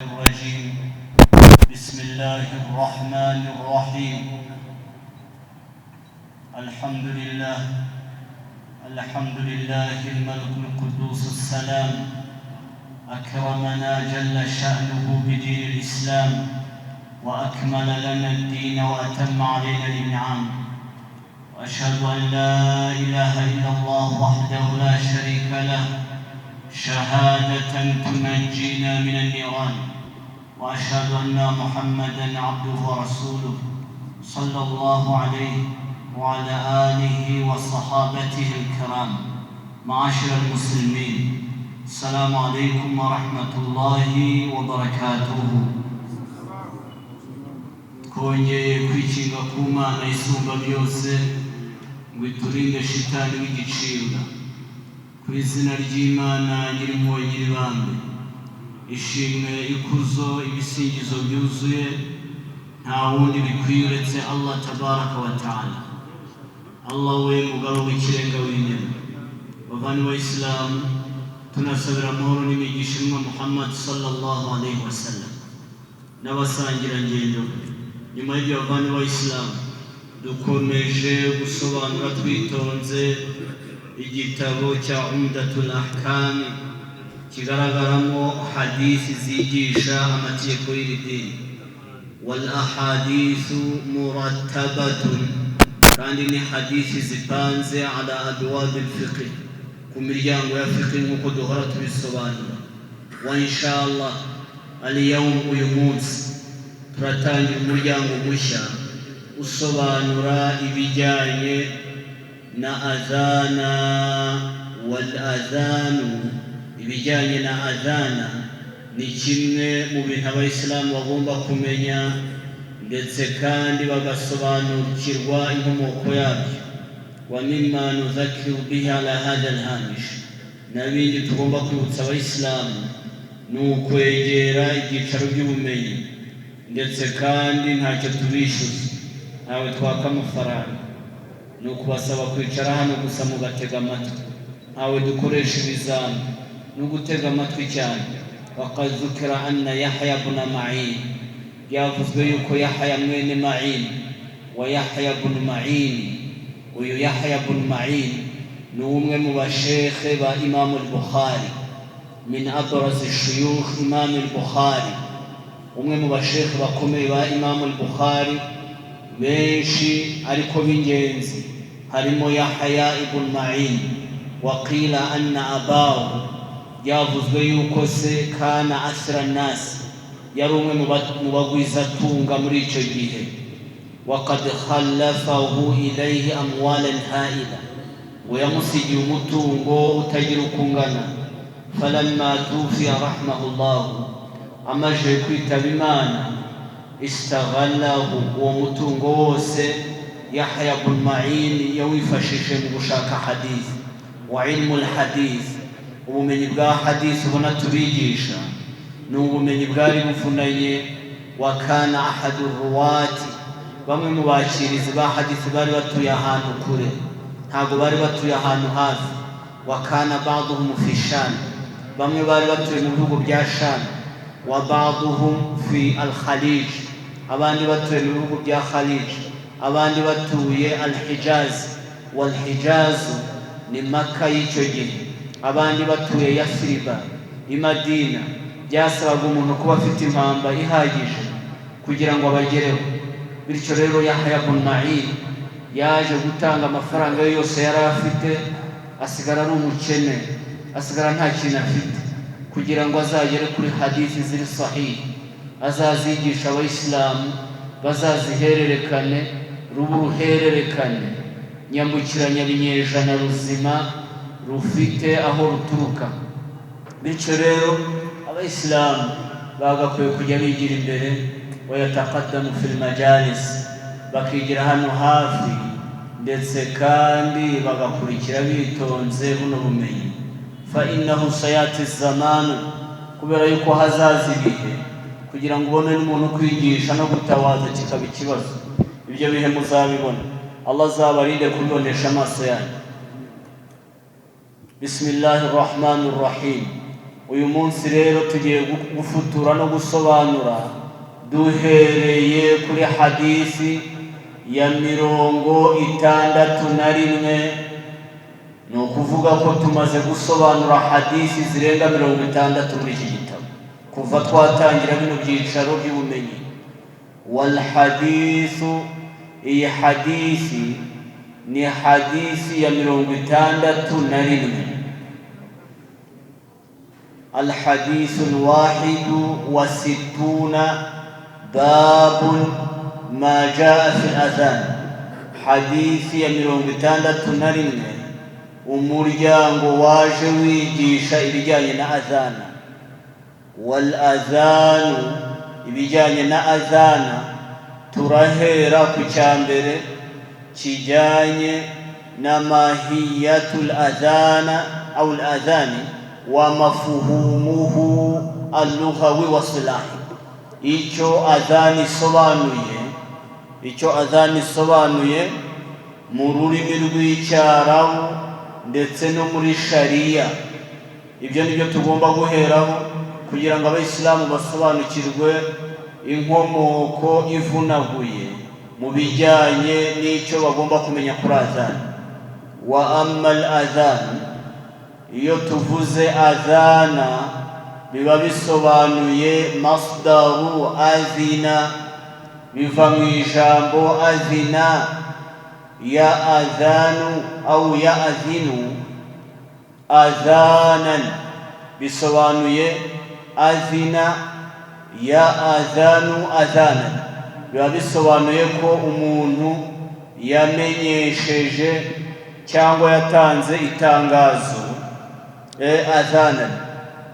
الرجيم. بسم الله الرحمن الرحيم. الحمد لله، الحمد لله الملك القدوس السلام، أكرمنا جل شأنه بدين الإسلام، وأكمل لنا الدين، وأتم علينا الإنعام. وأشهد أن لا إله إلا الله وحده لا شريك له، شهادة تنجينا من النيران. وأشهد أن محمدا عبده ورسوله، صلى الله عليه وعلى آله وصحابته الكرام. معاشر المسلمين، السلام عليكم ورحمة الله وبركاته. Twongeye kwikinga ku Mana isumba byose ngo iturinde shitani w'igicibwa. Ku izina ry'Imana Nyirimpuhwe Nyiribambe, ishimwe, ikuzo, ibisingizo byuzuye nta wundi bikwiye uretse Allah tabaraka wa taala, Allah we mugabo w'ikirenga w'intebe. Bavandimwe b'Isilamu, tunasabira amahoro n'imigisha intumwa Muhammad sallallahu alaihi wasallam n'abasangirangendo. Nyuma y'ibyo, bavandimwe b'Isilamu, dukomeje gusobanura twitonze igitabo cya Umdatul Ahkami, kigaragaramo hadithi zigisha amategeko y'iri dini. Wal ahadithu murattabatun, kandi ni hadithi zipanze, ala abwabi lfiqh, ku miryango ya fiqh, nk'uko duhora tubisobanura. Wa inshallah alyawm, uyu munsi turatangira umuryango mushya usobanura ibijyanye na adhana. Wal adhanu, ibijyanye na adhana ni kimwe mu bintu Abayisilamu bagomba kumenya, ndetse kandi bagasobanukirwa inkomoko yabyo. Wa mimma nudhakiru bihi ala hadha alhamish, n'ibindi tugomba kwibutsa Abayisilamu ni ukwegera ibyicaro by'ubumenyi, ndetse kandi ntacyo tubishyuza, ntawe twaka amafaranga, ni ukubasaba kwicara hano gusa mugatega amatwi. Ntawe dukoresha ibizami, ni ugutega amatwi cyane. Waqad dhukira anna Yahya bna Ma'in, byavuzwe yuko Yahya mwene Ma'in, wa Yahya bnu Ma'in, uyu Yahya bnu Ma'in ni umwe mu bashekhe ba Imamu al-Bukhari, min abrazi shuyukh Imam al-Bukhari, umwe mu bashekhe bakomeye ba Imamu al-Bukhari benshi, ariko b'ingenzi harimo Yahya ibn Ma'in. Waqila anna abahu, byavuzwe yuko se, kana asra nasi, yari umwe mu bagwizatunga muri icyo gihe. Waqad khalafahu ilayhi amwalan haila, ngo yamusigiye umutungo utagira uko ungana. Falamma tufiya rahimahullahu, amaze kwitaba Imana, istaghallahu, uwo mutungo wose Yahya bun Ma'in yawifashije mu gushaka hadith wa ilmu lhadith. Ubumenyi bwa hadith ubona tubigisha ni ubumenyi bwari buvunanye. Wa kana ahadu ruwati, bamwe mu bakirizi ba hadith bari batuye ahantu kure, ntabwo bari batuye ahantu hafi. Wa kana ba'duhum fi Sham, bamwe bari batuye mu bihugu bya Sham, wa ba'duhum fi al-Khalij, abandi batuye mu bihugu bya Khalij, abandi batuye al-Hijaz, wal Hijaz ni Maka y'icyo gihe, abandi batuye Yasriba, i Madina. Byasabaga umuntu kuba afite impamba ihagije kugira ngo abagereho. Bityo rero Yahya bun Ma'in yaje gutanga amafaranga ye yose yari afite, asigara ari umukene, asigara nta kintu afite, kugira ngo azagere kuri hadithi ziri sahihi, azazigisha Abayisilamu, bazazihererekane, ruba uruhererekane nyambukiranya binyejana ruzima rufite aho ruturuka. Bityo rero Abayisilamu bagakwiye kujya bigira imbere, wayatakadamu fil majalis, bakigira hano hafi, ndetse kandi bagakurikira bitonze buno bumenyi. Fa innahu sayati zamanu, kubera yuko hazaza ibihe kugira ngo ubone n'umuntu ukwigisha no gutawaza kikaba ikibazo. Ibyo bihe muzabibona, Allah azabarinde kubibonesha amaso yanyu. Bismillahi rahmani rahim. Uyu munsi rero tugiye gufutura no gusobanura duhereye kuri hadisi ya 61. Ni ukuvuga ko tumaze gusobanura hadisi zirenga 60 muri iki gitabo kuva twatangira bino byicaro by'ubumenyi. Walhadithu, iyi hadisi ni hadisi ya 61. الحديث 61، باب ما جاء في الأذان. Hadisi ya 61, umuryango waje wigisha ibijyanye na azana. Wal azanu, ibijyanye na azana, turahera ku cya mbere kijyanye na mahiyatul azana au al azani wa mafuhumuhu allughawi wa silahi, icyo azani isobanuye, icyo azani isobanuye mu rurimi rw'Icyarabu ndetse no muri shariya. Ibyo ni byo tugomba guheraho kugira ngo Abayisilamu basobanukirwe inkomoko ivunaguye mu bijyanye n'icyo bagomba kumenya kuri azani. Wa amma al azan, iyo tuvuze azana biba bisobanuye masdaru azina, biva mu ijambo azina ya azanu au ya azinu azanan, bisobanuye azina ya azanu azanan, biba bisobanuye ko umuntu yamenyesheje cyangwa yatanze itangazo. Azanan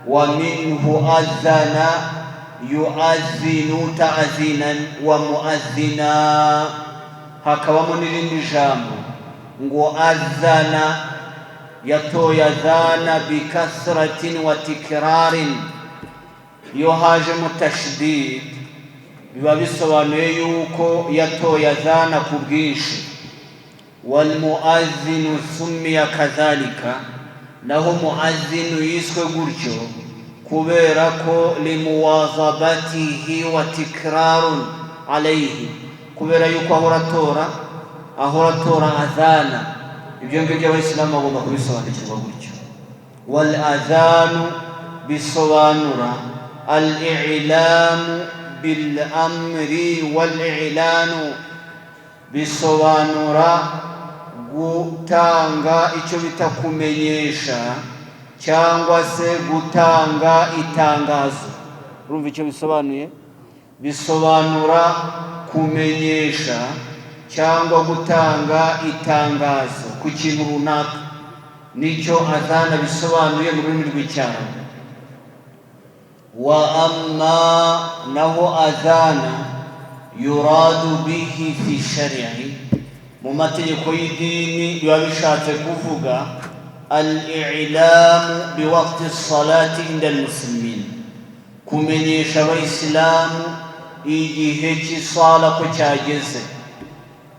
wa minhu azana yuazinu ta'zinan wa muazina, hakabamo n'irindi jambo ngo azana, yatoye azana bikasratin wa tikrarin. Iyo hajemo tashdid biba bisobanuye yuko yatoye azana ku bwinshi. Walmuazinu summiya kadhalika, naho muazinu yiswe gutyo kubera ko limuwazabatihi wa tikrarun alayhi, kubera yuko ahora atora azana. Ibyo ngibyo Abayisilamu bagomba kubisobanukirwa gutyo. Wal azanu bisobanura al i'lamu bil amri wal i'lanu, bisobanura gutanga icyo bita kumenyesha cyangwa se gutanga itangazo. Urumva icyo bisobanuye? Bisobanura kumenyesha cyangwa gutanga itangazo ku kintu runaka, nicyo azana bisobanuye mu rurimi rw'Icyarabu. Wa amma, naho azana yuradu bihi fi shari'i, mu mategeko y'idini biba bishatse kuvuga al-i'lamu biwaqti salati inda al-muslimin, kumenyesha Abayisilamu igihe cy'isala ko cyageze.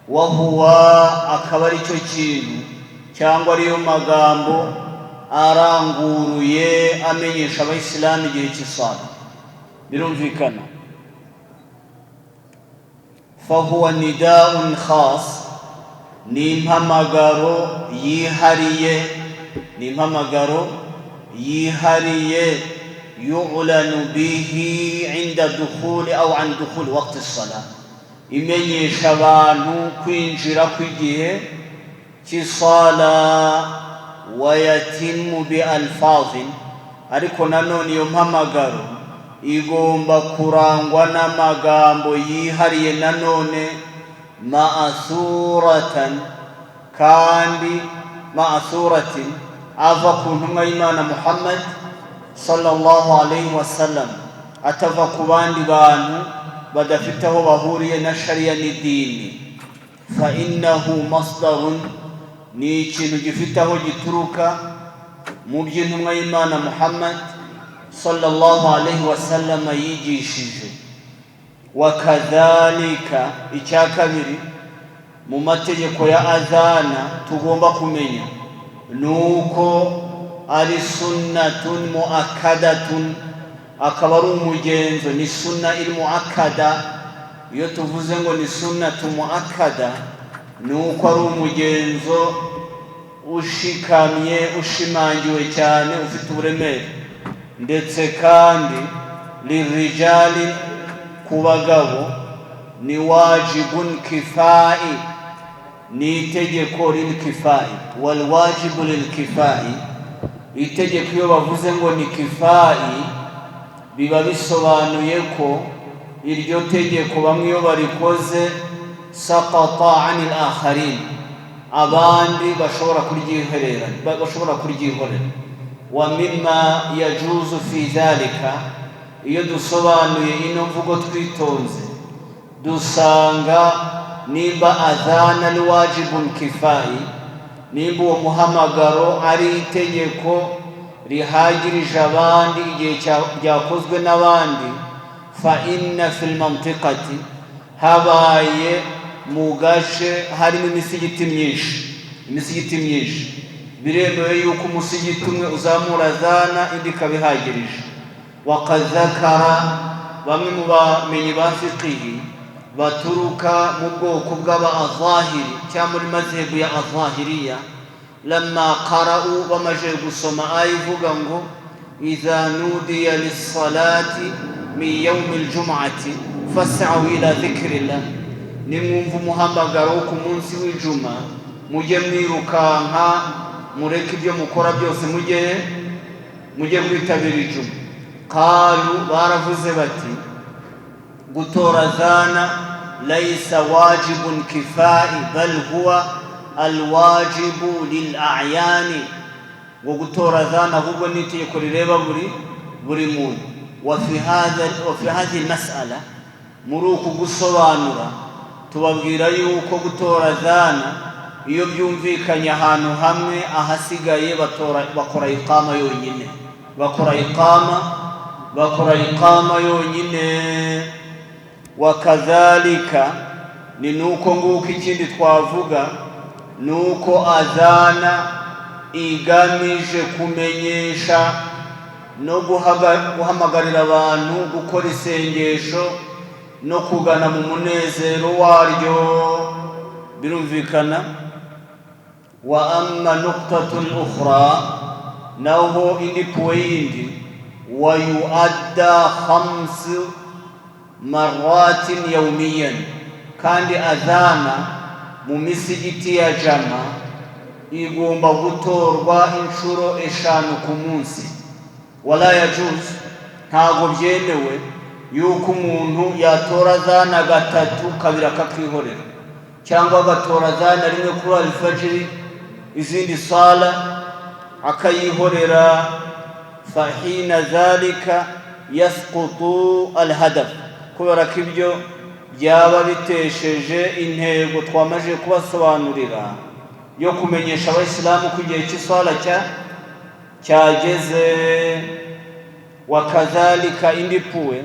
Wahuwa, akaba ari cyo kintu cyangwa ariyo magambo aranguruye amenyesha Abayisilamu igihe cy'isala. Birumvikana. Fahuwa nidaun khas, ni impamagaro yihariye, ni impamagaro yihariye. Yu'lanu bihi inda dukhuli au an dukhuli waqti salah, imenyesha abantu kwinjira kw'igihe cy'isala. Wayatimu bi alfazin, ariko nanone iyo mpamagaro igomba kurangwa n'amagambo yihariye nanone, ma'asuratan, kandi ma'asuratin, ava ku ntumwa y'Imana Muhammad sallallahu alayhi wasallam, atava ku bandi bantu badafite aho bahuriye na shariya n'idini. Fa innahu masdarun, ni ikintu gifite aho gituruka mu by'intumwa y'Imana Muhammad sallallahu alayhi wasallam yigishije. Wakadhalika, icya kabiri mu mategeko ya azana tugomba kumenya ni uko Ari sunnatun muakkadatun, akaba ari umugenzo, ni sunna iri muakkada. Iyo tuvuze ngo ni sunnatu muakkada, ni uko ari umugenzo ushikamye, ushimangiwe cyane, ufite uburemere. Ndetse kandi lirijali, ku bagabo, ni wajibun kifai, ni itegeko lilkifai. Walwajibu lilkifai, itegeko iyo bavuze ngo ni kifai, biba bisobanuye ko iryo tegeko bamwe iyo barikoze, saqata anil akharin, abandi bashobora kuryiherera, bashobora kuryihorera. Wa mimma yajuzu fi dhalika, iyo dusobanuye ino mvugo twitonze, dusanga nimba adhana ni wajibun kifai, nimba uwo muhamagaro ari itegeko rihagirije abandi igihe ryakozwe n'abandi, fa inna fil mantiqati, habaye mu gace harimo imisigiti myinshi, imisigiti myinshi, biremewe yuko umusigiti umwe uzamura adhana, indi ikaba ihagirije. Waqad dhakara, bamwe mu bamenyi ba fiqihi baturuka mu bwoko bw'aba azahiri cyangwa muri mazhebu ya Azahiriya, lamma qara'u, bamaze gusoma aya ivuga ngo idha nudiya lissalati min yawmi ljum'ati fas'au ila dhikrillah, nimwumva umuhamagaro wo ku munsi w'ijuma, mujye mwirukanka, mureke ibyo mukora byose, mujye kwitabira ijuma. Qalu, baravuze bati gutora zana laisa wajibun kifai bal huwa alwajibu lil a'yani, ngo gutora zana ahubwo ni itegeko rireba buri muntu. Wa fi hadhihi mas'ala, muri uku gusobanura tubabwira yuko gutora zana iyo byumvikanye ahantu hamwe, ahasigaye batora, bakora iqama yonyine, bakora iqama yonyine. Wakadhalika, ni nuko nguko. Ikindi twavuga ni uko adhana igamije kumenyesha no guhamagarira abantu gukora isengesho no kugana mu munezero waryo. Birumvikana. Wa amma nuktatun ukhra, naho indi puwe yindi, wa yuadda khamsu marratin yawmiyan, kandi adhana mu misigiti ya jama igomba gutorwa inshuro 5 ku munsi. Wala yajuz, ntago byemewe yuko umuntu yatora adhana gatatu, kabiri akakihorera, cyangwa agatora adhana rimwe kuri alfajiri, izindi sala akayihorera. Fahina dhalika yasqutu alhadaf, kubera ko ibyo byaba bitesheje intego twamaze kubasobanurira yo kumenyesha abayisilamu ko igihe cy'isala cyageze. Wakadhalika, indi puwe,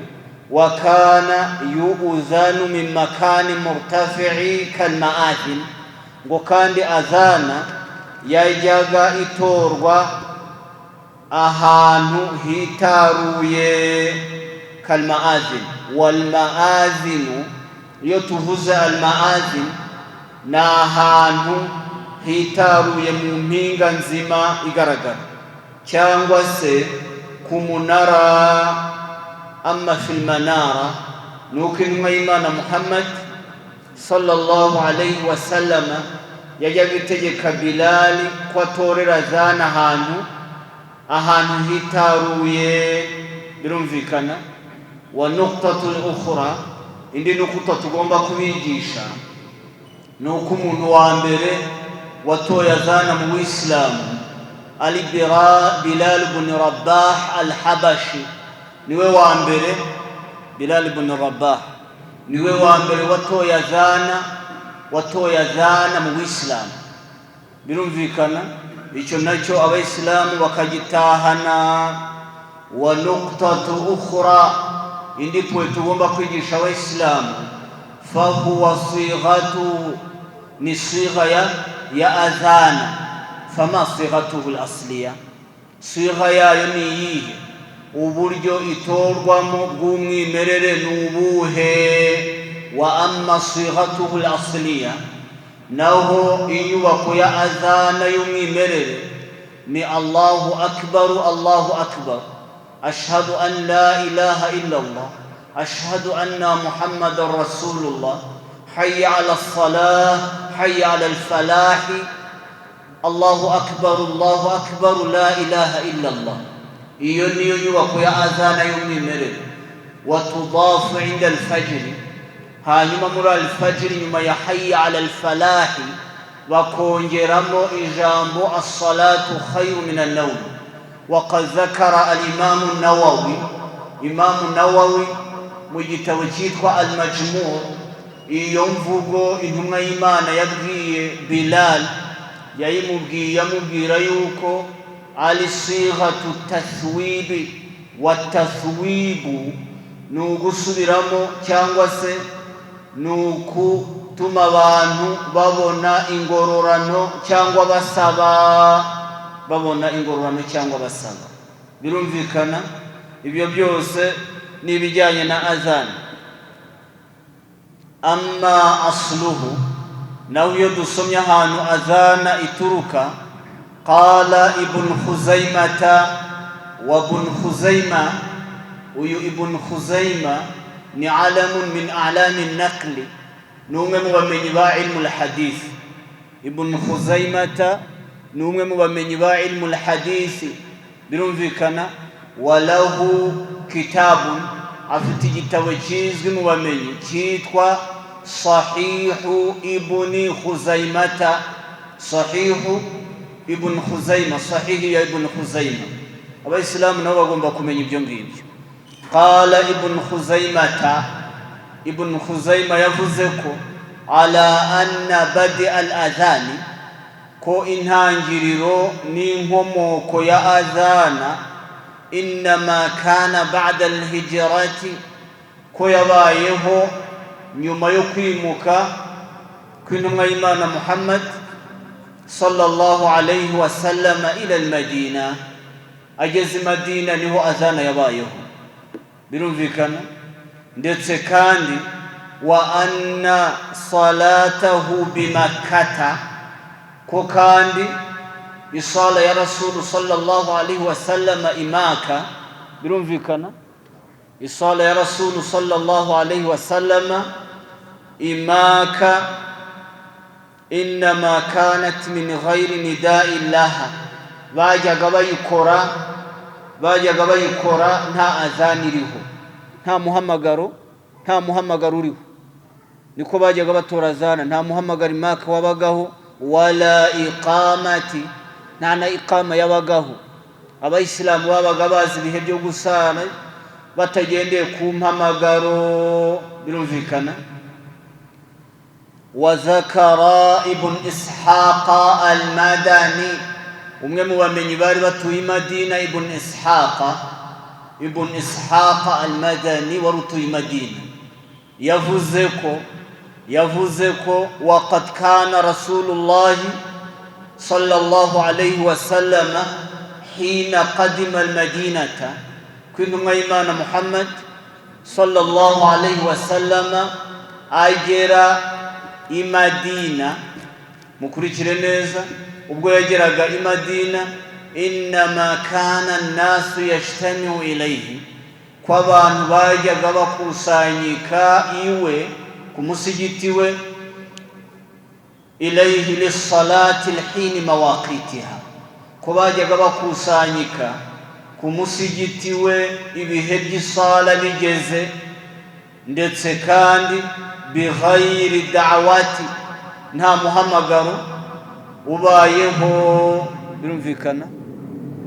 wakana yu'udhanu min makani murtafi'i kalma'adhin, ngo kandi adhana yajyaga itorwa ahantu hitaruye, kalma'adhin. Walma'adhinu, iyo tuvuze alma'adhin, ni ahantu hitaruye mu mpinga nzima igaragara, cyangwa se ku munara. Amma fil manara, nuko intumwa y'Imana Muhammad sallallahu alayhi wa sallama yajyaga itegeka Bilali ko atorera adhana ahantu hitaruye. Birumvikana. Wa nuqtatul ukhra, indi nukuta tugomba kubigisha ni uko umuntu wa mbere watoye adhana mu Isilamu ari Bilal ibn Rabah al-Habashi. Niwe wa mbere, Bilal ibn Rabah niwe wa mbere watoye adhana mu Isilamu. Birumvikana, icyo nacyo abayisilamu bakagitahana. Wa nuqtatu ukhra, indi puwe tugomba kwigisha abayisilamu, fahuwa sighatu, ni sigha ya adhana. Fama sighatuhu al-asliya? Sigha yayo ni iyihe? Uburyo itorwamo bw'umwimerere ni ubuhe? Wa amma sighatuhu al-asliya, naho inyubako ya adhana y'umwimerere ni Allahu akbar, Allahu akbar, ashhadu an la ilaha illa Allah, ashhadu anna Muhammadan rasulullah, hayya ala salah, hayya ala al-falah, Allahu akbar, Allahu akbar, la ilaha illa Allah. Iyo niyo nyubako ya adhana y'umwimerere. Wa tudafu inda al-fajr, hanyuma muri al-fajr nyuma ya hayya ala al-falah bakongeramo ijambo as-salatu khayru min an-nawm. Wa qad dhakara al-imam an-Nawawi, Imam Nawawi mu gitabo cyitwa al-Majmu', iyo mvugo intumwa y'Imana yabwiye Bilal, yayimubwiye amubwira yuko ari sighatu tathwibi. Wa tathwibu ni ugusubiramo cyangwa se ni ukutuma abantu babona ingororano cyangwa basaba, babona ingororano cyangwa basaba. Birumvikana, ibyo byose ni ibijyanye na adhan. Amma asluhu, naho iyo dusomye ahantu adhana ituruka, qala Ibn Khuzaimata wa Ibn Khuzaima, uyu Ibn Khuzaima ni alamun min a'lami naqli, ni umwe mu bamenyi ba ilmu al-hadith. Ibn Khuzaimata ni umwe mu bamenyi ba ilmu al-hadith. Birumvikana, walahu kitabun, afite igitabo kizwi mu bamenyi cyitwa Sahihu Ibn Khuzaimata, Sahihu Ibn Khuzaima, Sahihi ya Ibn Khuzaima. Abayisilamu nabo bagomba kumenya ibyo ngibyo. Qala Ibn Khuzaimata, Ibn Khuzaima yavuze ko ala anna badi al adhani, ko intangiriro n'inkomoko ya adhana innama kana ba'da al-hijrati, ko yabayeho nyuma yo kwimuka kw'intumwa y'Imana Muhammad sallallahu alayhi wa sallam ila al-Madina. Ageze i Madina niho adhana yabayeho. Birumvikana, ndetse kandi wa anna salatahu bimakkata, ko kandi isala ya Rasulu sallallahu alayhi wa sallam imaka. Birumvikana, isala ya Rasulu sallallahu alayhi wa sallam imaka innama kanat min ghayri nida'i laha, bajyaga bayikora nta azani iriho, nta muhamagaro, nta muhamagaro uriho. Niko bajyaga batora azana, nta muhamagaro imaka wabagaho, wala iqamati, nta na iqama yabagaho. Abayisilamu babaga bazi ibihe byo gusana batagendeye ku mpamagaro. Birumvikana. Wa zakara Ibn Ishaqa al-Madani, umwe mu bamenyi bari batuye i Madina, Ibn Ishaqa al-Madani wari utuye i Madina, yavuze ko waqad kana Rasulullahi sallallahu alayhi wa sallam hina qadima al-Madinata, ko intumwa y'Imana Muhammad sallallahu alayhi wa sallam agera i Madina, mukurikire neza, ubwo yageraga i Madina, innama kana nnasu yajtamiu ilayhi, ko abantu bajyaga bakusanyika iwe ku musigiti we, ilayhi lissalati lhini mawaqitiha, ko bajyaga bakusanyika ku musigiti we ibihe by'isala bigeze, ndetse kandi bighayri da'wati, nta muhamagaro ubayeho. Birumvikana,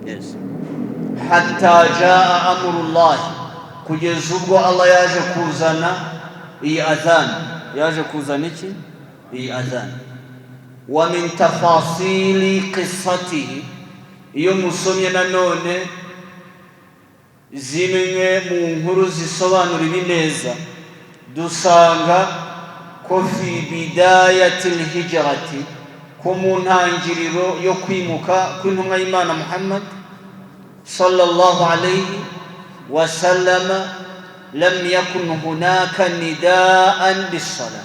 yes. Hatta jaa amrullahi, kugeza ubwo Allah yaje kuzana iyi adhan. Yaje kuzana iki? Iyi adhan. Wa min tafasili qissatihi, iyo musomye nanone zimwe mu nkuru zisobanura ibi neza, dusanga ko fi bidayati lhijrati, ko mu ntangiriro yo kwimuka kw'intumwa y'Imana Muhammad. Sallallahu alayhi wasallama lam yakun hunaka nidaan bisala,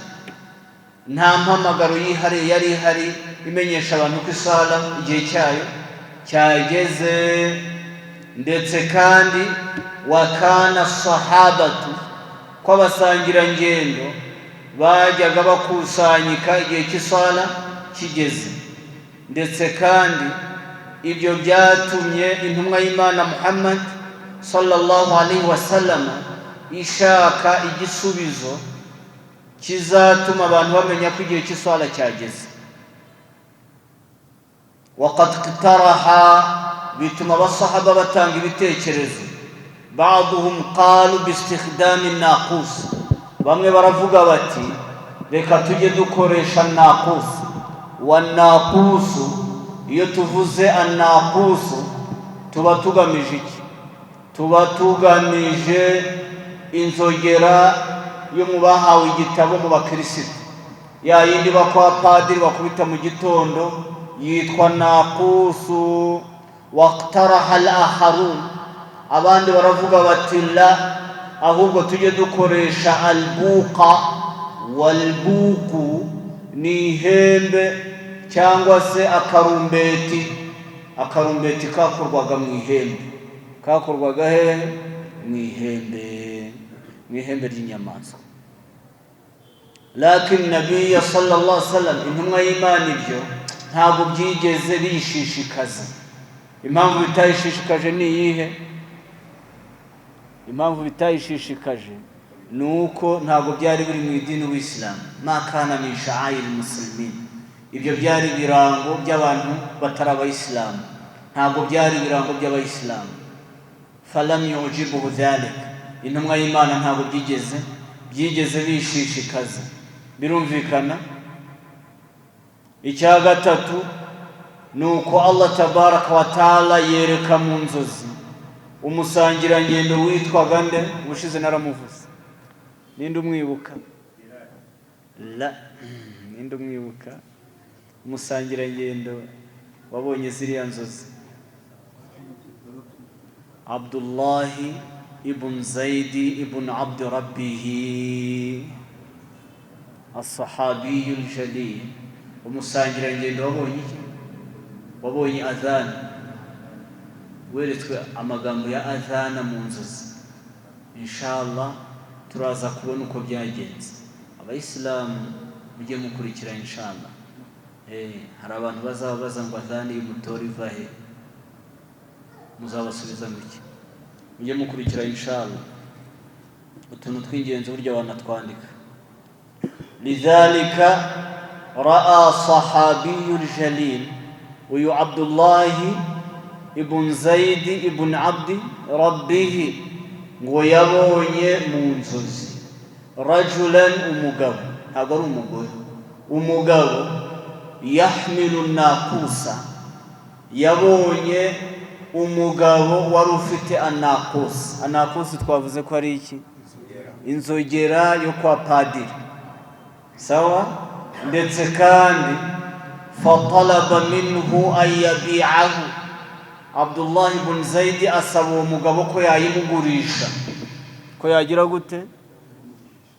nta mpamagaro yihariye yari ihari imenyesha abantu ko isala igihe cyayo cyageze. Ndetse kandi wakana sahabatu, ko abasangirangendo bajyaga bakusanyika igihe cy'isala kigeze. Ndetse kandi ibyo byatumye intumwa y'Imana Muhammad sallallahu alaihi wasallam ishaka igisubizo kizatuma abantu bamenya ko igihe cy'isala cyageze. Waqad iqtaraha, bituma abasahaba batanga ibitekerezo. Baduhum qalu bistikhdami naqus, bamwe baravuga bati: "Reka tujye dukoresha naqus." Wa naqusu, iyo tuvuze anaqusu tuba tugamije iki? Tuba tugamije inzogera yo mu bahawe igitabo, mu bakirisitu, ya yindi bakwa padiri bakubita mu gitondo yitwa naqusu. Waqtaraha al akharun, abandi baravuga bati: "La, ahubwo tujye dukoresha albuqa." Walbuku ni ihembe cyangwa se akarumbeti. Akarumbeti kakorwaga mu ihembe. Kakorwaga hehe? Mu ihembe, mu ihembe ry'inyamaswa. Lakin nabiya sallallahu alaihi wasallam, intumwa y'Imana, ibyo ntabwo byigeze biyishishikaza. Impamvu bitayishishikaje ni iyihe? Impamvu bitayishishikaje ni uko ntabwo byari biri mu idini w'Isilamu. Ma kana min sha'airi muslimin, ibyo byari ibirango by'abantu batari abayisilamu, ntabwo byari ibirango by'abayisilamu. Falam yujibuhu dhalik, intumwa y'Imana ntabwo byigeze bishishikaza. Birumvikana. Icya gatatu ni uko Allah tabaraka wa taala yereka mu nzozi umusangirangendo witwaga nde? Ubushize naramuvuze. Ninde umwibuka? La, ninde umwibuka, umusangirangendo wabonye ziriya nzozi? Abdullahi ibn Zaydi ibn Abdi Rabbihi, asahabiyu ljalil, umusangirangendo wabonye iki? Wabonye adhana, weretswe amagambo ya adhana mu nzozi. Inshallah turaza kubona uko byagenze. Abayisilamu, mujye mukurikira inshallah. Hari abantu bazaba baza ngo: "Adhana y'umutora iva he?" Muzabasubiza ngo iki? Mujye mukurikira inshallah, utuntu tw'ingenzi burya wanatwandika. Lidhalika ra'a sahabiyu ljalil, uyu Abdullahi ibn Zayidi ibn Abdi Rabbihi, ngo yabonye mu nzozi rajulan, umugabo, ntabwo ari umugore, umugabo, yahmilu nakusa, yabonye umugabo wari ufite anakusi. Anakusi twavuze ko ari iki? Inzogera yo kwa padiri. Sawa. Ndetse kandi fatalaba minhu an yabi'ahu, Abdullah ibn Zayidi asaba uwo mugabo ko yayimugurisha, ko yagira gute?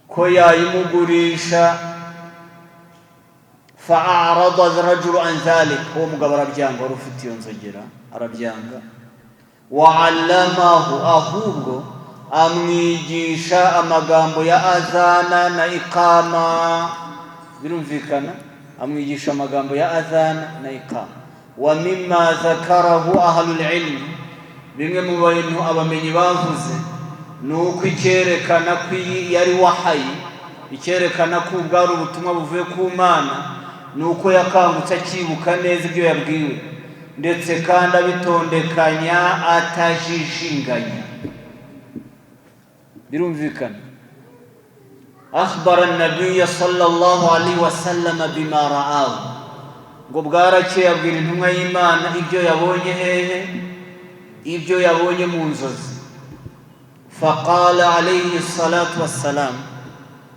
Ko yayimugurisha. Fa'arada rajulu an dhalik, uwo mugabo arabyanga, wari ufite iyo nzogera arabyanga. Wa'allamahu, ahubwo amwigisha amagambo ya adhana na iqama. Birumvikana, amwigisha amagambo ya adhana na iqama. Wa mimma dhakarahu ahlul ilmi, bimwe mu bintu abamenyi bavuze ni uko icyerekana ko iyi yari wahayi, icyerekana ko ubwo ari ubutumwa buvuye ku Mana, ni uko yakangutse akibuka neza ibyo yabwiwe, ndetse kandi abitondekanya atajijinganya. Birumvikana. Akhbara nabiya sallallahu alaihi wasallam bima ra'ahu, ngo bwarakeye abwira intumwa y'Imana ibyo yabonye hehe? Ibyo yabonye mu nzozi. Faqala alayhi salatu wassalam,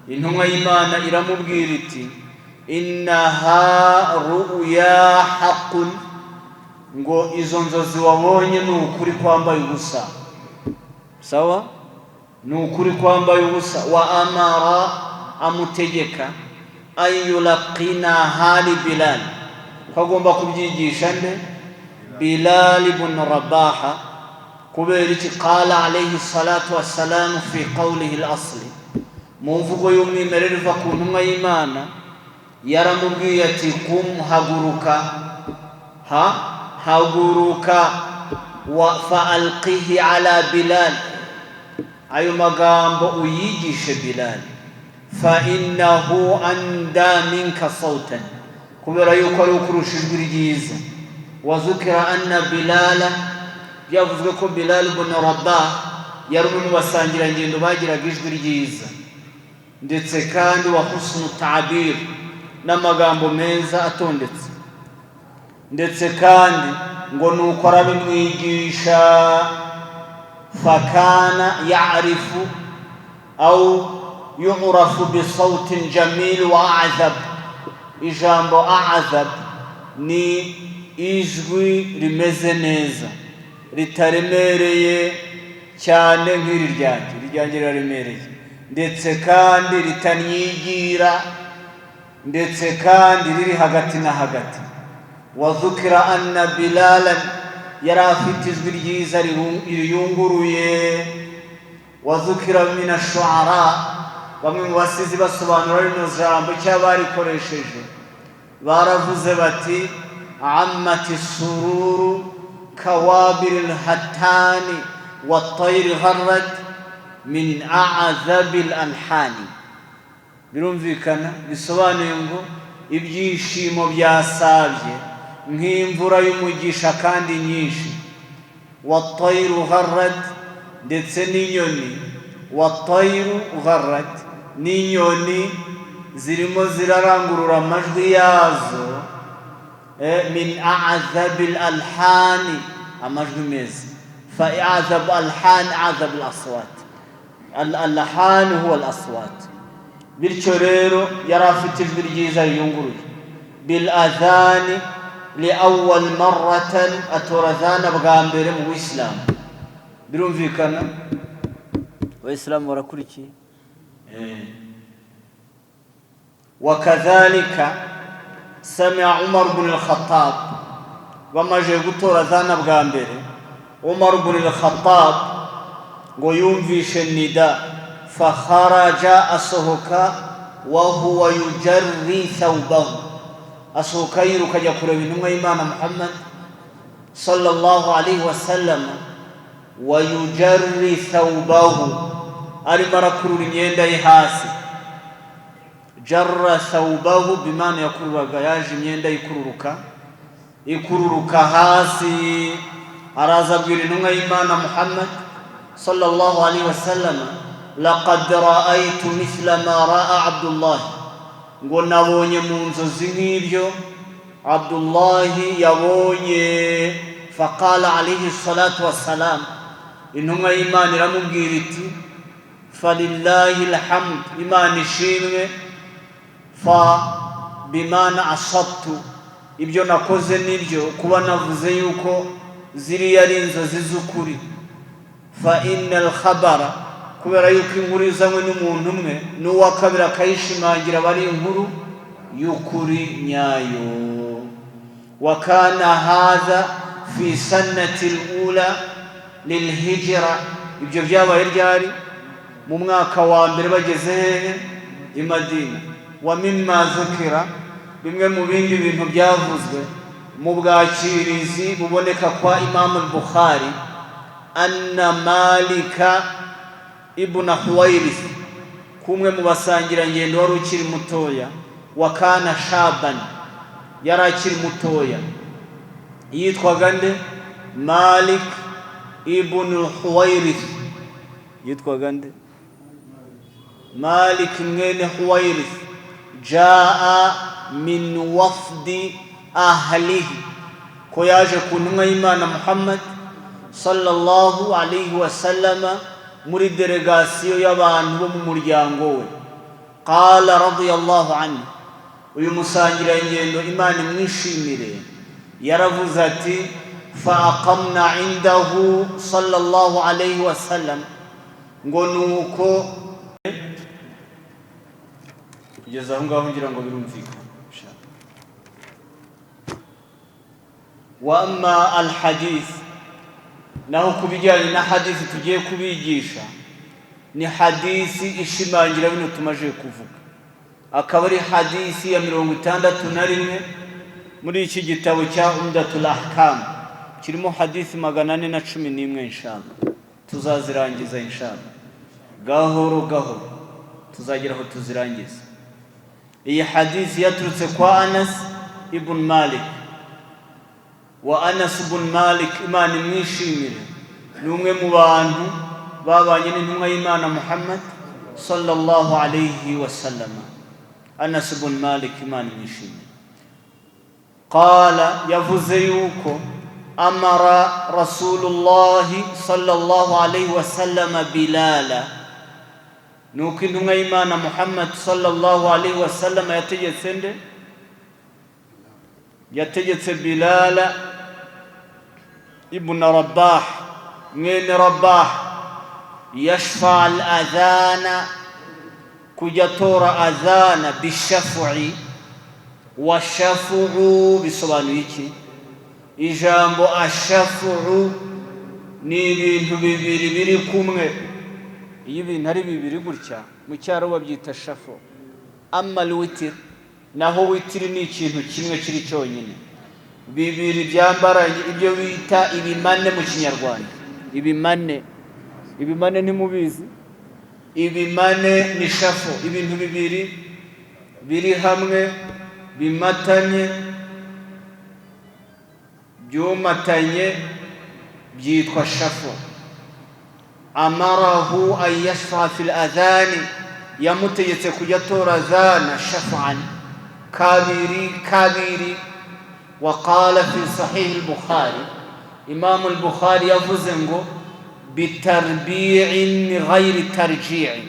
intumwa y'Imana iramubwira iti: "Innaha ru'ya haqqun." Ngo izo nzozi wabonye ni ukuri kwambaye ubusa. Sawa, ni ukuri kwambaye ubusa. Wa amara, amutegeka, an yulaqinaha li Bilal, ko agomba kubyigisha nde? Bilal ibn Rabaha. Kubera iki? Qala alayhi salatu wassalamu fi qawlihi al-asli, mu mvugo y'umwimerere iva ku ntumwa y'Imana, yaramubwiye ati: "Kum, haguruka, ha haguruka, wa fa alqihi ala Bilal, ayo magambo uyigishe Bilal, fa innahu anda minka sautan, kubera yuko ari ukurusha ijwi ryiza." Wa zukira anna Bilala, byavuzwe ko Bilal ibn Rabah yari umwe mu basangirangendo bagiraga ijwi ryiza, ndetse kandi wa husnu ta'bir, n'amagambo meza atondetse, ndetse kandi ngo nuko arabimwigisha. Fakana ya'rifu au yu'rafu bisautin jamil wa a'zab. Ijambo a'zab ni ijwi rimeze neza, ritaremereye cyane nk'iri ryanjye. Iri ryanjye riraremereye, ndetse kandi ritanyigira, ndetse kandi riri hagati na hagati. Wazukira anna Bilalan, yari afite ijwi ryiza riyunguruye. Wazukira min ashuara, bamwe mu basizi basobanura rino jambo cyangwa barikoresheje, baravuze bati: "Ammati sururu kawabiri lhatani watayiri gharrad min a'zabi alhani." Birumvikana, bisobanuye ngo ibyishimo byasabye nk'imvura y'umugisha kandi nyinshi. Watayru gharrad, ndetse n'inyoni, watayru gharrad, n'inyoni zirimo zirarangurura amajwi yazo, min a'zabi alhani, amajwi meza. Fa a'zab alhan, a'zab alaswat, al alhan huwa alaswat. Bityo rero yari afite ijwi ryiza riyunguruye. Bil adhani li awwal marratan, atora adhana bwa mbere mu Buyisilamu. Birumvikana, Abayisilamu barakurikiye. Wakadhalika samia Umar bn al-Khattab, bamaze gutora adhana bwa mbere, Umar bn al-Khattab ngo yumvishe nida. Fakharaja, asohoka, wa huwa yujarri thawbahu, asohoka yiruka ajya kureba intumwa y'Imana Muhammad sallallahu alaihi wasallam. Wa yujarri thawbahu, arimo arakurura imyenda ye hasi. Jarra thawbahu bimana yakururaga, yaje imyenda ikururuka, ikururuka hasi. Araza abwira intumwa y'Imana Muhammad sallallahu alaihi wasallam: "Laqad ra'aytu mithla ma ra'a Abdullah," ngo nabonye mu nzozi nk'ibyo Abdullahi yabonye. Faqala alayhi salatu wassalam, intumwa y'Imana iramubwira iti: "Falillahi alhamd, Imana ishimwe, fa bimana asabtu, ibyo nakoze nibyo, kuba navuze yuko ziriya ari inzozi z'ukuri. Fa inna alkhabara, kubera yuko inkuru izanywe n'umuntu umwe n'uwa kabiri akayishimangira, aba ari inkuru y'ukuri nyayo." Wa kana hadha fi sanati lula lilhijra, ibyo byabaye ryari? Mu mwaka wa mbere bageze hehe? I Madina. Wa mimma zukira, bimwe mu bindi bintu byavuzwe mu bwakirizi buboneka kwa Imamu Bukhari, anna Malika ibn Huwairith, kumwe mu basangirangendo wari ukiri mutoya, wa kana shaban, yari akiri mutoya, yitwaga nde? Malik ibn Huwairith. Yitwaga nde? Malik mwene Huwairith. Jaa min wafdi ahlihi, ko yaje ku ntumwa y'Imana Muhammad sallallahu alayhi wasallama muri delegasiyo y'abantu bo mu muryango we. Qala radiyallahu anhu, uyu musangirangendo, Imana imwishimire, yaravuze ati: Fa aqamna indahu sallallahu alayhi wa sallam. Ngo nuko kugeza aho ngaho ngira ngo birumvikana. Wa amma alhadith, naho ku bijyanye na hadithi tugiye kubigisha, ni hadisi ishimangira bino tumaze kuvuga, akaba ari hadisi ya 61 muri iki gitabo cya Umdatul Ahkam, kirimo hadisi 411. Inshallah tuzazirangiza, inshallah gahoro gahoro tuzagera aho tuzirangiza. Iyi hadisi yaturutse kwa Anas ibn Malik. Wa Anas ibn Malik, Imana imwishimire, ni umwe mu bantu babanye n'intumwa y'Imana Muhammad sallallahu alayhi wa sallam. Anas ibn Malik, Imana imwishimire, qala, yavuze yuko amara Rasulullahi sallallahu alayhi wa sallam Bilala, nuko intumwa y'Imana Muhammad sallallahu alayhi wa sallam yategetse nde? Yategetse Bilala ibn Rabah, mwene Rabah, yashfa al adhana, kujya atora adhana, bishafu'i. Wa shafu'u bisobanuye iki? Ijambo ashafu'u ni ibintu bibiri biri kumwe. Iyo ibintu ari bibiri gutya, mu cyaro babyita shafu. Amma alwitir, naho witiri ni ikintu kimwe kiri cyonyine. Bibiri byambaranye, ibyo bita ibimane mu Kinyarwanda. Ibimane, ibimane ntimubizi? Ibimane ni shafu, ibintu bibiri biri hamwe, bimatanye, byumatanye, byitwa shafu. Amarahu an yashfa fi ladhani, yamutegetse kujya atora adhana shafan, kabiri kabiri. Waqala fi sahihi al-Bukhari, Imamu al-Bukhari yavuze ngo bitarbi'in ghayri tarji'i.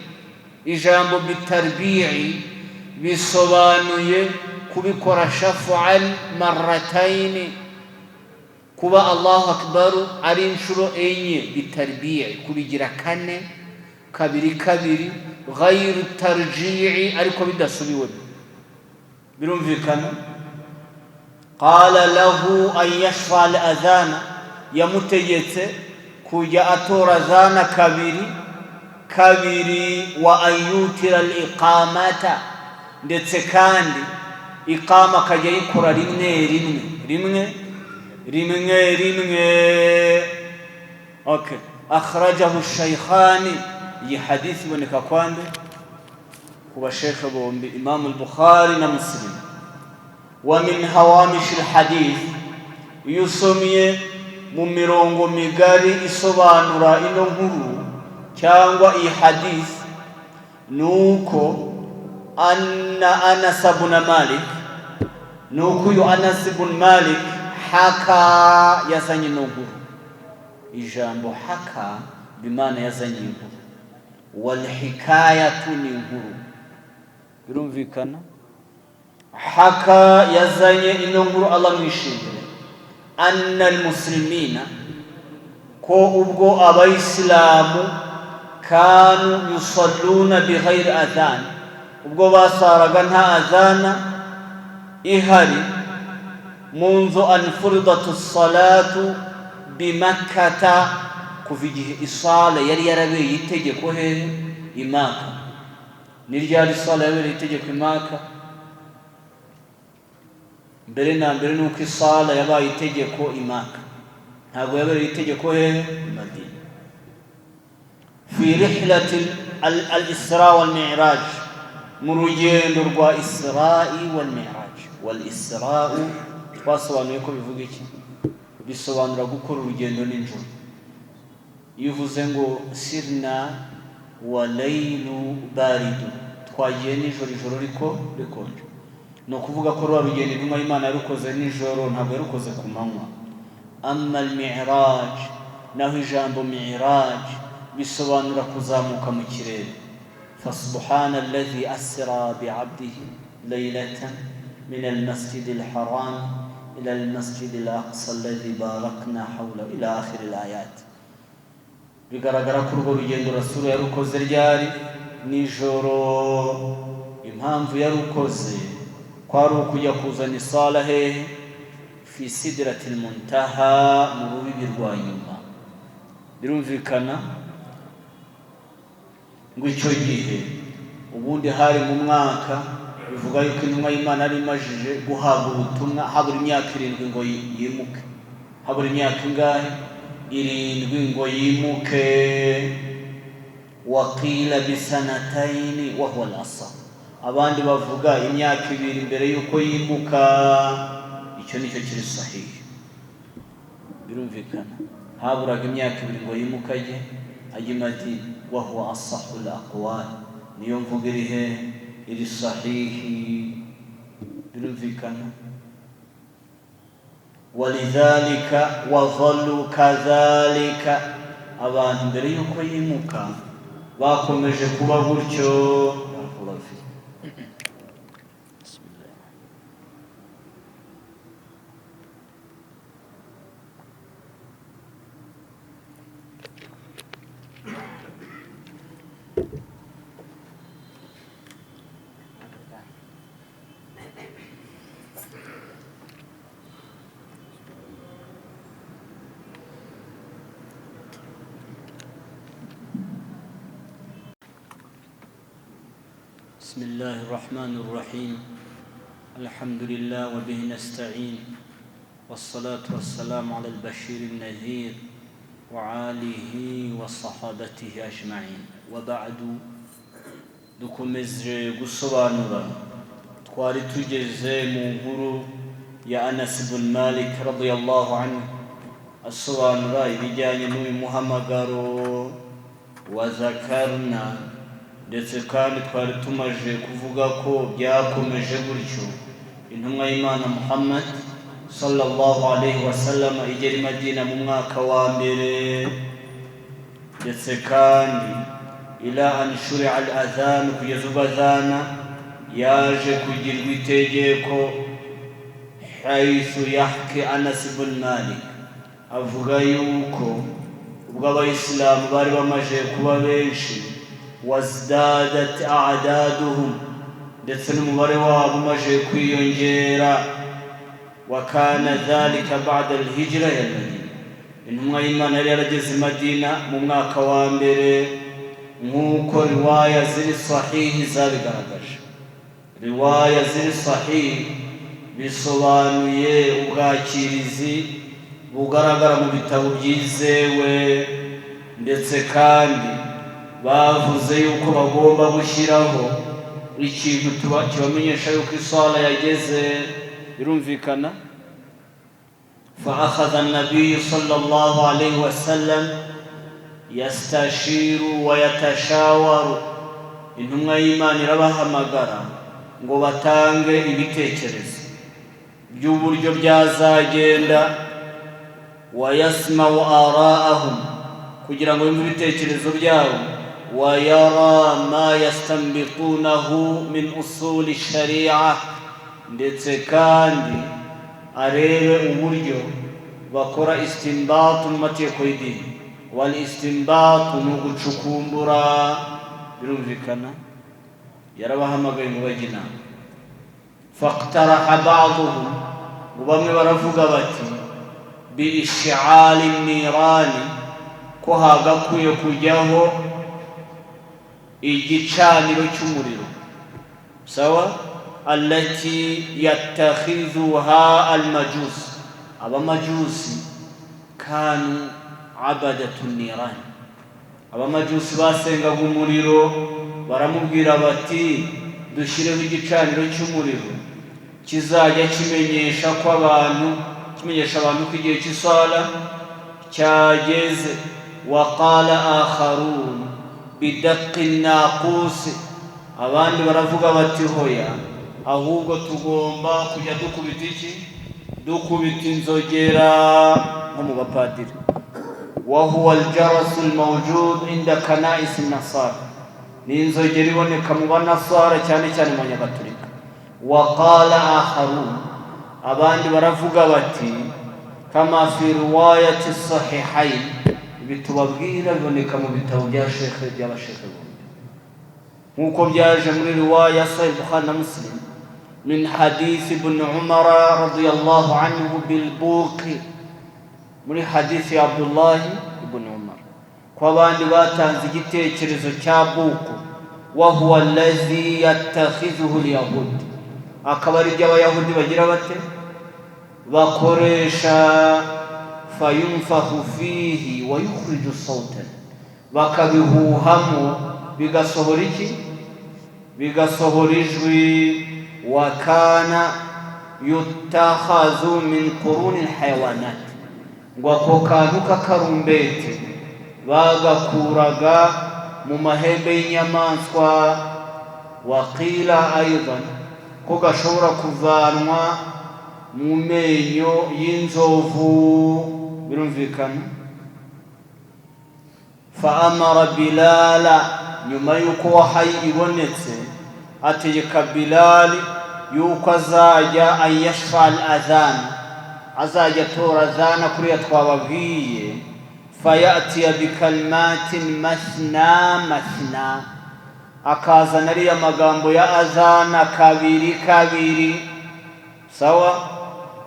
Ijambo bitarbi'i bisobanuye kubikora shaf'an marrataini, kuba Allahu akbar ari inshuro enye, bitarbi'i, kubigira kane, kabiri kabiri, ghayru tarji'i, ariko bidasubiwemo. Birumvikana? Qala lahu an yashfa al adhana, yamutegetse kujya atora adhana kabiri kabiri, wa an yutira al iqamata, ndetse kandi iqama akajya ayikora rimwe rimwe, rimwe rimwe rimwe. Okay, akhrajahu shaykhani. Iyi hadisi iboneka kwande? Ku bashekhe bombi, Imamu al-Bukhari na Muslim. Wa min hawamish al-hadith, iyo usomye mu mirongo migari isobanura ino nkuru cyangwa iyi hadith, nuko anna Anas ibn Malik, nuko uyu Anas ibn Malik haka, yazanye ino nkuru. Ijambo haka bimana yazanye inkuru, walhikayatu ni inkuru, birumvikana. Haka, yazanye ino nkuru, Allah mwishimire, anna almuslimina, ko ubwo abayisilamu, kanu yusalluna bighayri adhan, ubwo basaraga nta adhana ihari, munzu an furidat salatu bimakkata, kuva igihe isala yari yarabeye itegeko. Hehe? Imaka. Ni ryari isala yabereye itegeko Imaka? Mbere na mbere ni uko isala yabaye itegeko Imaka, ntabwo yabereye itegeko hehe? Madina. Fi rihlati al-isra wal mi'raj, mu rugendo rwa Isra'i wal Mi'raj. Wal isra'u twasobanuye ko bivuga iki? Bisobanura gukora urugendo nijoro. Iyo uvuze ngo sirna wa laylu baridu, twagiye nijoro, ijoro riko rikonje, ni ukuvuga ko rwa rugendo intumwa y'Imana yarukoze nijoro, ntabwo yarukoze ku manywa. Amma al mi'raj, naho ijambo mi'raj bisobanura kuzamuka mu kirere. Fasubhana alladhi asra bi'abdihi laylatan min almasjid alharam. إلى المسجد الأقصى الذي باركنا حوله إلى آخر الآيات. Bigaragara ko urwo rugendo Rasulu yarukoze ryari nijoro. Impamvu yarukoze kwari ukujya kuzana isala hehe? Fi sidratil muntaha, mu rubibi rwa nyuma. Birumvikana ngo icyo gihe ubundi hari mu mwaka, bivuga yuko intumwa y'Imana yari imajije guhabwa ubutumwa habura imyaka 7 ngo yimuke. Habura imyaka ingahe? 7 ngo yimuke. Waqila bisanataini wa huwa al-asah, abandi bavuga imyaka 2 mbere yuko yimuka. Icyo nicyo kiri sahihi. Birumvikana haburaga imyaka 2 ngo yimuke ajye Madina. Wa huwa asahu al-aqwal, niyo mvuga iri he? Iri sahihi. Birumvikana. Walidhalika wadhallu kadhalika, abantu mbere yuko yimuka bakomeje kuba gutyo. بسم الله الرحمن الرحيم. الحمد لله وبه نستعين، والصلاة والسلام على البشير النذير وعاله وصحابته أجمعين. وبعد، dukomeje gusobanura twari tugeze mu nkuru ya Anas ibn Malik radiyallahu anhu, asobanura ibijyanye n'uyu muhamagaro wa zakarna, ndetse kandi twari tumaje kuvuga ko byakomeje gutyo. Intumwa y'Imana Muhammad sallallahu alayhi wasallam igera i Madina mu mwaka wa mbere, ndetse kandi ila an shuri'a al-adhan, kugeza ubwo adhana yaje kugirwa itegeko. Haythu yahki Anas ibn Malik, avuga yuko ubwo abayisilamu bari bamaje kuba benshi, wazdadat a'daduhum, ndetse n'umubare wabo umaje kwiyongera. Wa kana dhalika ba'da al-hijra ila Madina, intumwa y'Imana yari yarageze i Madina mu mwaka wa mbere, nk'uko riwaya ziri sahihi zabigaragaje. Riwaya ziri sahihi bisobanuye ubwakirizi bugaragara mu bitabo byizewe, ndetse kandi bavuze yuko bagomba gushyiraho ikintu kibamenyesha yuko isala yageze. Birumvikana. فأخذ النبي صلى الله عليه وسلم يستشير ويتشاور، intumwa y'Imana irabahamagara ngo batange ibitekerezo by'uburyo byazagenda, wayasma'u ara'ahum, kugira ngo yumve ibitekerezo byabo, wayara ma yastanbitunahu min usuli sharia, ndetse kandi arebe uburyo bakora istimbatu mu mategeko y'idini. Wal istimbatu ni ugucukumbura. Birumvikana yarabahamagaye ngo bajye inama. Faqtaraha ba'duhum, ngo bamwe baravuga bati bi ish'ali nirani, ko hagakwiye kujyaho igicaniro cy'umuriro, sawa, allati yattakhidhuha almajus, abamajusi kanu abadatu niran, abamajusi basengaga umuriro. Baramubwira bati dushyireho igicaniro cy'umuriro kizajya kimenyesha ko abantu, kimenyesha abantu ko igihe cy'isala cyageze. Waqala akharun bidaqi naqusi, abandi baravuga bati hoya, ahubwo tugomba kujya dukubita iki? Dukubita inzogera nko mu bapadiri. Wa huwa al-jarasu al-mawjud inda kana'is an-nasara, ni inzogera iboneka mu banasara cyane cyane mu banyagatolika. Wa qala akharun, Abandi baravuga bati kama fi riwayati sahihain, ibi tubabwira biboneka mu bitabo bya shekhe by'abashekhe bombi nk'uko byaje muri riwaya Sahih Bukhari na Muslim min hadith ibn Umar radiyallahu anhu bil buqi, muri hadith ya Abdullah ibn Umar ko abandi batanze igitekerezo cya buku wa huwa allazi yattakhidhuhu al-yahud, akaba ari by'abayahudi bagira bate bakoresha fayunfakhu fihi wa yukhriju sawtan, bakabihuhamo bigasohora iki? Bigasohora ijwi. Wa kana yutakhadhu min quruni alhayawanat, ngo ako kantu k'akarumbete bagakuraga mu mahembe y'inyamaswa. Wa qila aidan, ko gashobora kuvanwa mu menyo y'inzovu. Birumvikana. Fa amara Bilala, nyuma y'uko wahayi ibonetse ategeka Bilali yuko azajya ayashfa al adhan, azajya atora adhana kuriya twababwiye. Fayatiya bikalimatin mathna mathna, akazana ariya magambo ya adhana kabiri kabiri, sawa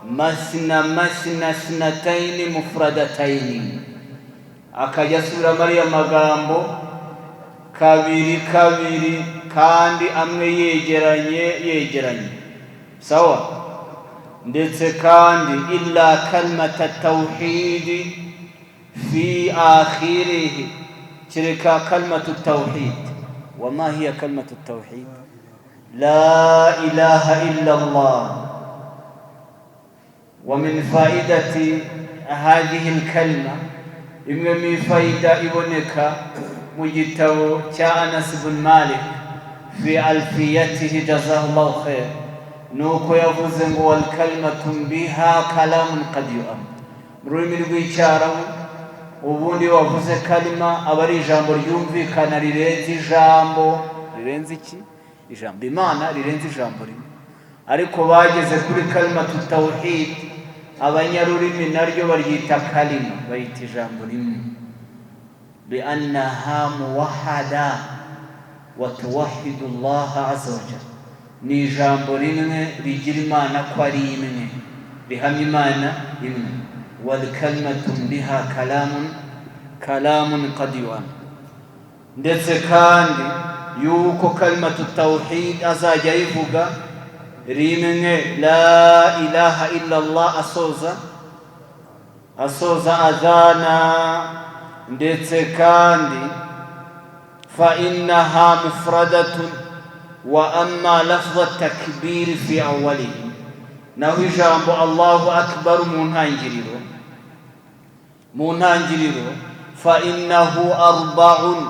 mathna mathna thnataini mufradataini, akajya asubiramo ariya magambo kabiri kabiri kandi amwe yegeranye yegeranye, sawa. Ndetse kandi illa kalmata tawhidi fi akhirihi, kereka kalmatu tawhid. Wa ma hiya kalmatu tawhid? La ilaha illa Allah. Wa min faidati hadhihi alkalma, imwe mu faida iboneka mu gitabo cya Anas ibn Malik fi alfiyatihi jazahullahu khair, nuko yavuze ngo wal kalimatu biha kalamun qad yu'am. Mu rurimi rw'icyarabu ubundi wavuze kalima aba ari ijambo ryumvikana rirenze ijambo, rirenze iki? Ijambo Imana rirenze ijambo rimwe. Ariko bageze kuri kalimatu tawhid, abanyarurimi naryo baryita kalima, bayita ijambo rimwe. Biannaha muwahada wa tuwahidu Allah azza wa jalla, ni ijambo rimwe rigira Imana ko ari imwe, rihamya Imana imwe. Wal kalimatu biha kalamun kalamun qad yu'am. Ndetse kandi yuko kalimatu tawhid azajya ayivuga rimwe, la ilaha illa Allah, asoza adhana. Ndetse kandi fa innaha mufradatun wa amma lafdha takbir fi awwalihi, naho ijambo Allahu akbar mu ntangiriro fa innahu arba'un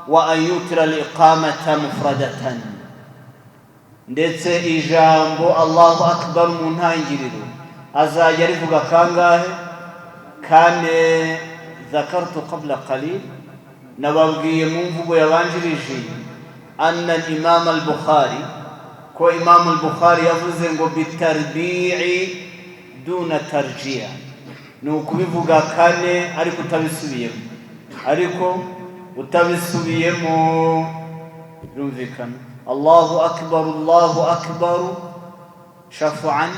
wa an yutira al-iqamata mufradatan. Ndetse ijambo Allahu akbar mu ntangiriro azajya rivuga kangahe? Kane. Zakartu qabla qalil, nababwiye mu mvugo yabanjirije anna al-Imam al-Bukhari, ko Imam al-Bukhari yavuze ngo bitarbi'i duna tarji'a, ni ukubivuga kane ariko utabisubiyemo, ariko utabisubiyemo. Birumvikana. Allahu akbar, Allahu akbar, shaf'an,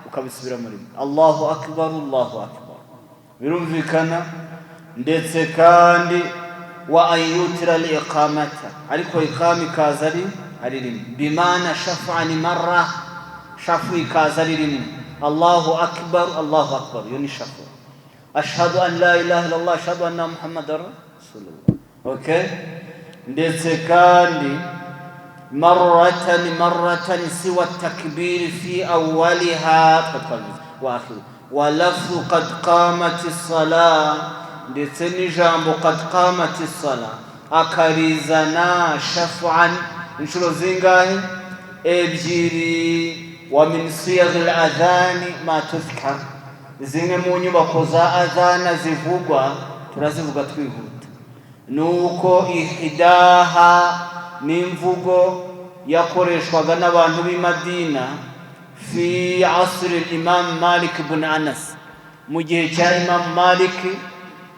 ukabisubiramo rimwe, Allahu akbar, Allahu akbar. Birumvikana. Ndetse kandi wa an yutira al-iqamata, ariko iqama ikaza ari rimwe, bimana shaf'an marra, shafu ikaza ari rimwe, Allahu akbar, Allahu akbar, iyo ni shafu. Ashhadu an la ilaha illallah, ashhadu anna Muhammadar rasulullah. Okay. Ndetse kandi marratan marratan siwa takbir fi awwaliha wa akhiri wa lafzu qad qamat as-salah, ndetse n'ijambo qad qamat as-salah akarizana shaf'an inshuro zingahe? Ebyiri. Wa min siyagh al-adhan ma tuzkar, zimwe mu nyubako za adhana zivugwa turazivuga twihuta, nuko ihdaha n'imvugo yakoreshwaga n'abantu b'i Madina Fi asri Imam Malik ibn Anas, mu gihe cya Imam Malik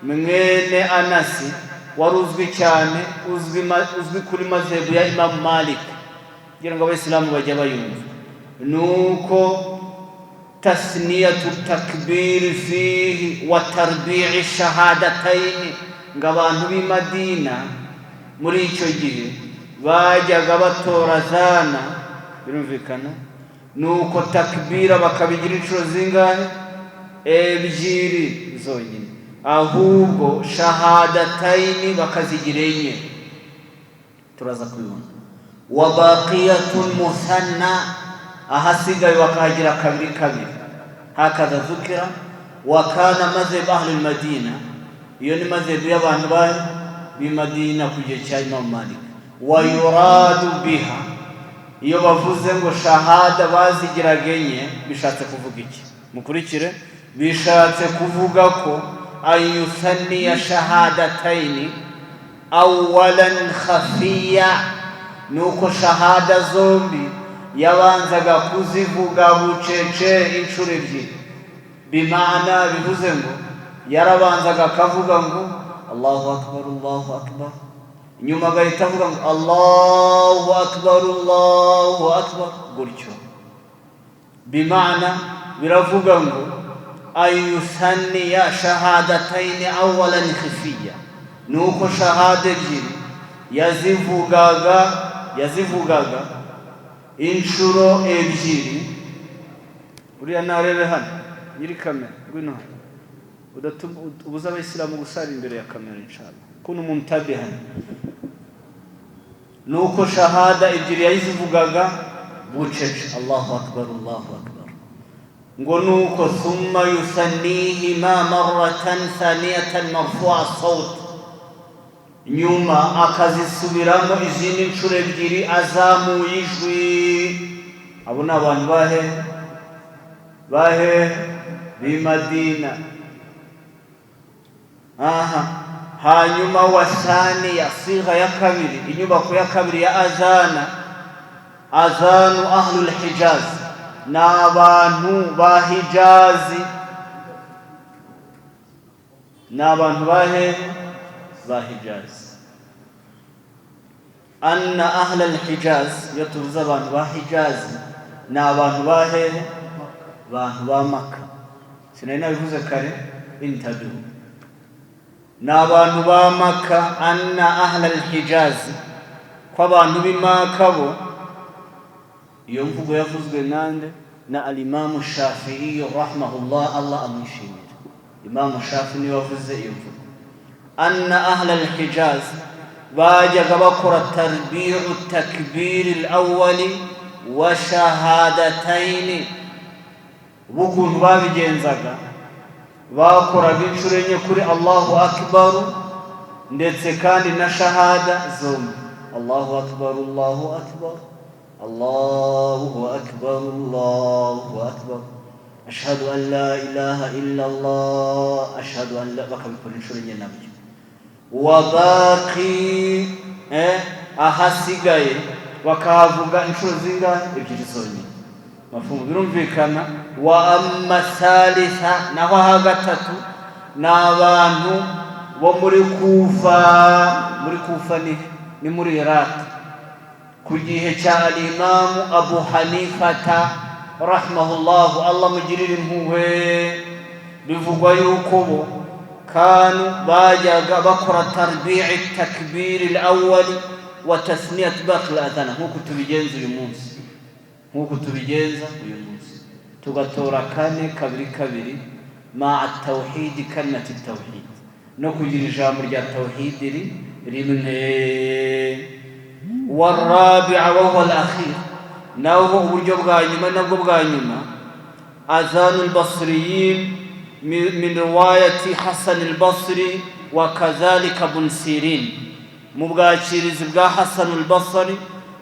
mwene Anasi, wari uzwi cyane, uzwi kuri mazebu ya Imam Malik, kugira ngo Abayisilamu bajya bayumva, nuko tasniyatu takbiri fihi wa tarbi'i shahadataini, ngo abantu b'i Madina muri icyo gihe bajyaga batora zana, birumvikana, nuko takbira bakabigira inshuro zingahe? Ebyiri zonyine, ahubwo shahadataini bakazigira enye, turaza kubibona. Wa baqiyatun musanna, ahasigaye bakahagira kabiri kabiri. Hakaza dhukira wa kana madhhab ahli Madina, iyo ni madhhabu y'abantu b'i Madina ku gihe cya Imam Malik. Wa yuradu biha, iyo bavuze ngo shahada bazigiraga enye, bishatse kuvuga iki? Mukurikire. Bishatse kuvuga ko ayuthaniya shahadataini awalan khafiya, nuko shahada zombi yabanzaga kuzivuga bucece inshuro ebyiri. Bimana bivuze ngo yarabanzaga akavuga ngo Allahu akbar, Allahu akbar, nyuma agahita avuga ngo Allahu akbar, Allahu akbar, gutyo. Bimana biravuga ngo ayuthaniya shahadataini awalan khifiya, nuko shahada ebyiri yazivugaga inshuro ebyiri. Uriya narebe hano, nyiri kamera, ngwino hano, ubuza Abayisilamu gusara imbere ya kamera, inshallah kuno muntabihan. Nuko shahada ebyiri yazivugaga bucece, Allahu akbar, Allahu akbar, ngo nuko thumma yuthanihima marratan thaniyatan marfu'a sawt, nyuma akazisubiramo izindi nshuro ebyiri azamuye ijwi. Abo ni abantu bahe? B'i Madina. Aha hanyuma wasaniya, sigha ya kabiri, inyubako ya kabiri ya azana, azanu ahlul Hijaz, ni abantu ba Hijazi. Ni abantu bahe? Ba Hijazi. Anna ahla al-Hijaz, iyo tuvuze abantu ba Hijazi, ni abantu bahe? Abantu ba Maka. Sinari nabivuze kare? Intabihu, ni abantu ba Maka. Anna ahla al-Hijaz, ko abantu b'i Maka bo, iyo mvugo yavuzwe nande? Na Alimamu Shafi'i rahimahullah, Allah amwishimira. Imamu Shafi niwe wavuze iyo mvugo. Anna ahla al-Hijaz bajyaga bakora tarbi'u takbiri al-awwali wa shahadataini. Ukuntu babigenzaga, bakoraga inshuro enye kuri Allahu akbar, ndetse kandi na shahada zombi, Allahu akbar, Allahu akbar, Allahu akbar, Allahu akbar, ashhadu an la ilaha illa Allah, ashhadu an la, bakabikora inshuro enye nabyo. Wa baqi, ahasigaye bakahavuga inshuro zingahe? Ebyiri zonyine. Mafumu, birumvikana. Wa amma thalitha, naho aha gatatu ni abantu bo muri Kufa. Muri Kufa ni muri Iraq, ku gihe cya Alimamu Abu Hanifata rahimahullahu, Allah mugirire impuhwe. Bivugwa yuko bo kanu bajyaga bakora tarbi'i takbiri al-awwali wa tasniyat baqi al-adhana, nk'uko tubigenza uyu munsi, nk'uko tubigenza uyu munsi, tugatora kane kabiri kabiri, maa tawhidi kalimati tawhid, no kugira ijambo rya tawhidi rimwe. Warabi'a wa huwa al-akhir, naho uburyo bwa nyuma, nabwo bwa nyuma, azanu al-basriyin min riwayati Hasan al-Basri wa kadhalika Ibn Sirin, mu bwakirizi bwa Hasan al-Basri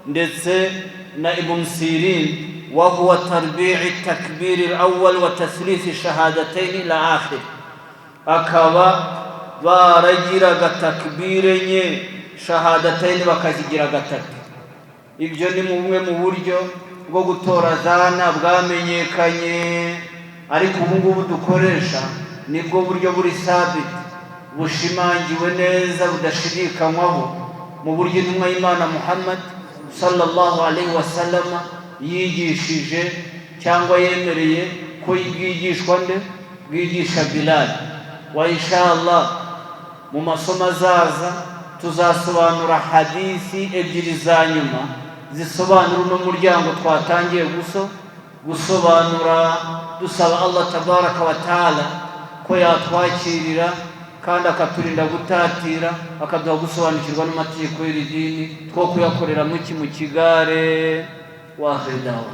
ndetse na Ibn Sirin, wa huwa tarbi'i takbir al-awwal wa tathlith shahadatayn ila akhir, akaba baragiraga takbir enye, shahadatayn bakazigira gatatu. Ibyo ni bumwe mu buryo. bwo gutora adhana bwamenyekanye, ariko ubu ngubu dukoresha nibwo buryo buri sabiti, bushimangiwe neza, budashidikanywaho, mu buryo intumwa y'Imana Muhammad sallallahu alaihi wasallama yigishije cyangwa yemereye ko bwigishwa nde? Bwigisha Bilal. Wa inshallah mu masomo azaza tuzasobanura hadisi ebyiri za nyuma zisobanura uno muryango twatangiye gusobanura, dusaba Allah tabaraka wa taala ko yatwakirira kandi akaturinda gutatira, akaduha gusobanukirwa n'amategeko y'iri dini, two kuyakorera muki mu kigare. Wahidawa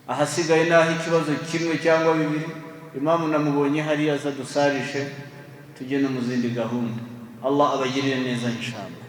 ahasigaye naho ikibazo kimwe cyangwa bibiri, imamu namubonye hariya, aza dusarishe tujye no mu zindi gahunda. Allah abagirire neza inshallah.